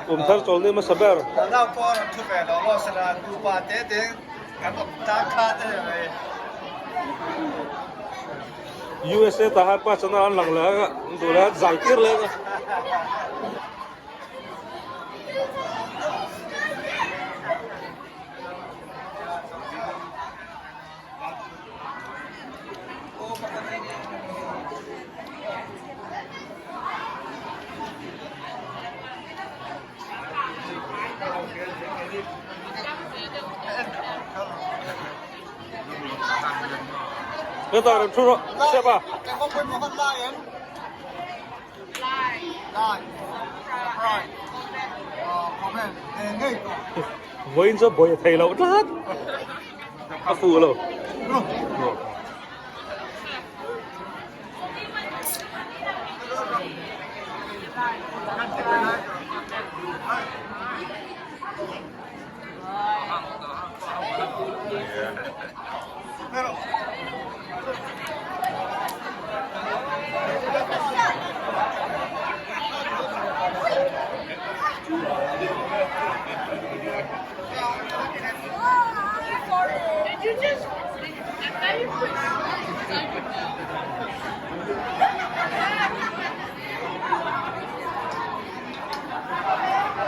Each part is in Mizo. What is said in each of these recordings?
Kum thar chawlni hmasa ber. USA tah hian pa chana an lang leh a, an duh leh a zai tir leh a. Hetah rawn thu rawh, step a. Vawiin chu buai a thei loh tlat. A fuh lo.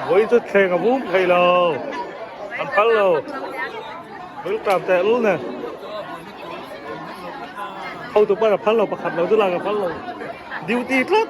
Vawiin chu thleng a vum thei lo, an phal lo, bul tam teh lul nen. Hotu pawn a phal lo pakhat lo chu lak a phal lo, duty tlat.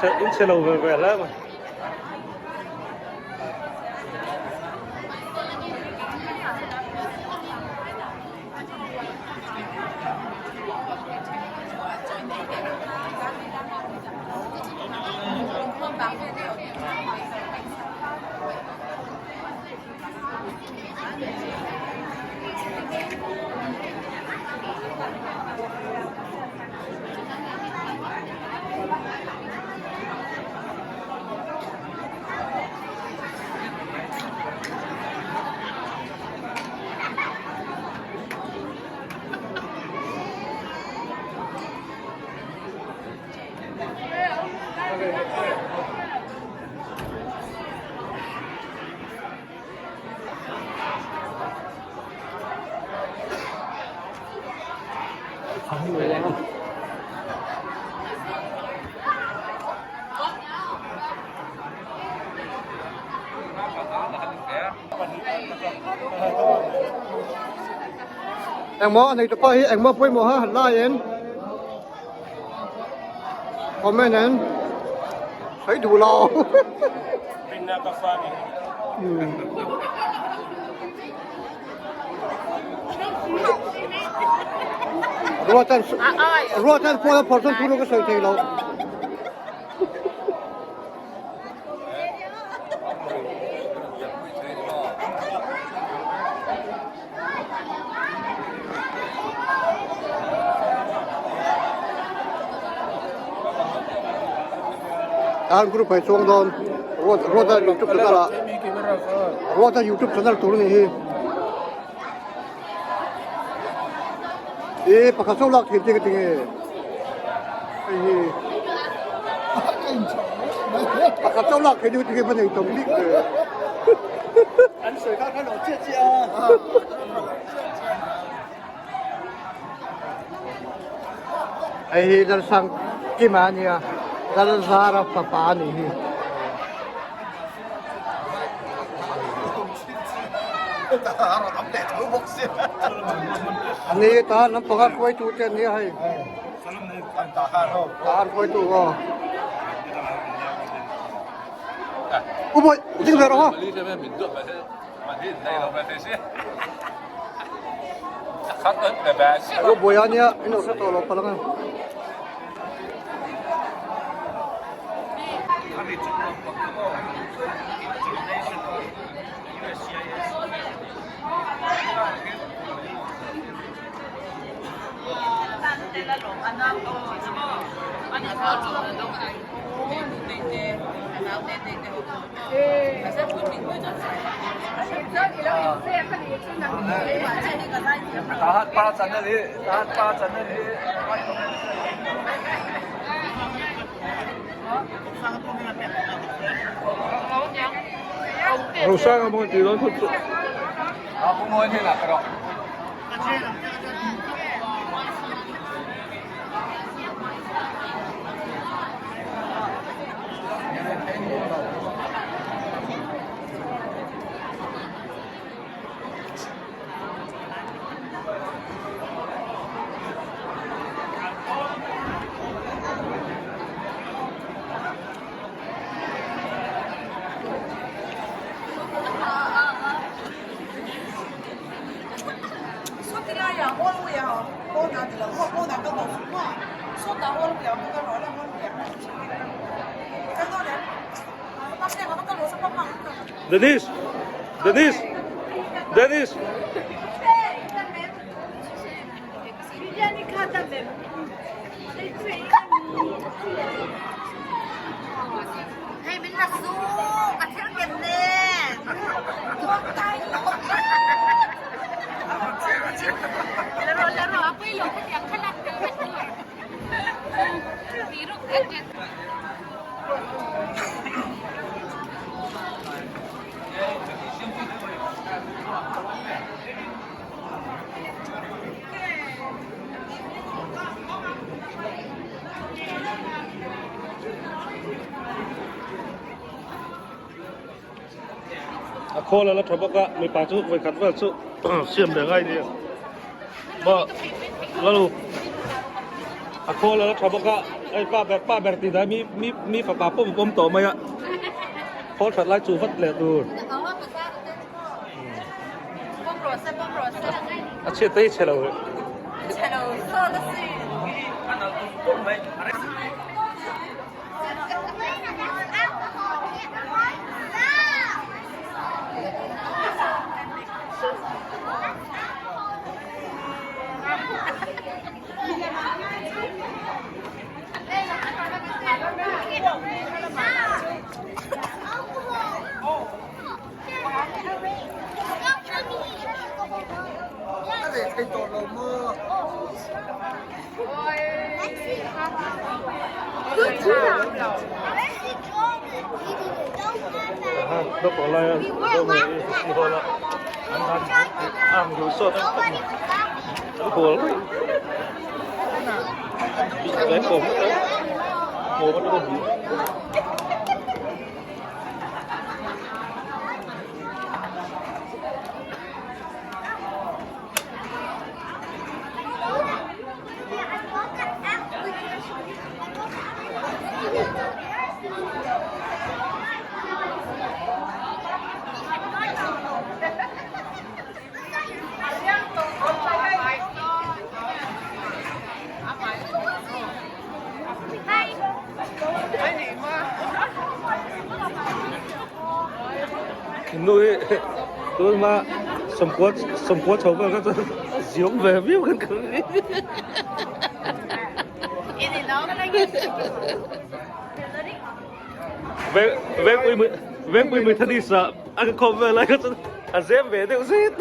In chhe lo ve ve hle mai. Engmaw a neitupa hi engmaw pawimawh ha han lai em comment em sawi duh lo. Ruatan Ruatan phone a phawrh chuan thu ka sawi thei lo. An group ah chuang dawn ruat ruata youtube channel ah ruata youtube channel tur a nih hi e pakhat chauh lak thei te ka ti nge hei hi. Pakhat chauh lak theih deuh te khi va nei tam bik ve. An sawi kha kha lo chiah chiah a. Hei hi Lalsang Kima a nia, Lalzara fapa a nih hi. A ni ta lampanga hruaitu te an nia hei. Tahan hruaitu aw. U Bawi, ding ve rawh aw. U Bawi a nia, in lo hre tawh lo palh ang e. Rosanga maw tih dawn phawt chu. Denise! Denise! Denise! A khawl a la tha bawk a mipa chu vawikhat vel chu siam ve ngai nia maw lalo a khawl a la tha bawk a hei pa ber pa ber tih dan mi mi mi fapa pawm pawm tawh mai a khawl that lai chu vat leh tur. A chhiat te hi chhe lo e. Nu hi tun hma sawmkua sawmkua chho vel kha chuan a ziawm ve viau khan ka ring. Veng vengpui mui vengpui mui thadis ah a ka khawm vel lai kha chuan a zem ve deuh zet.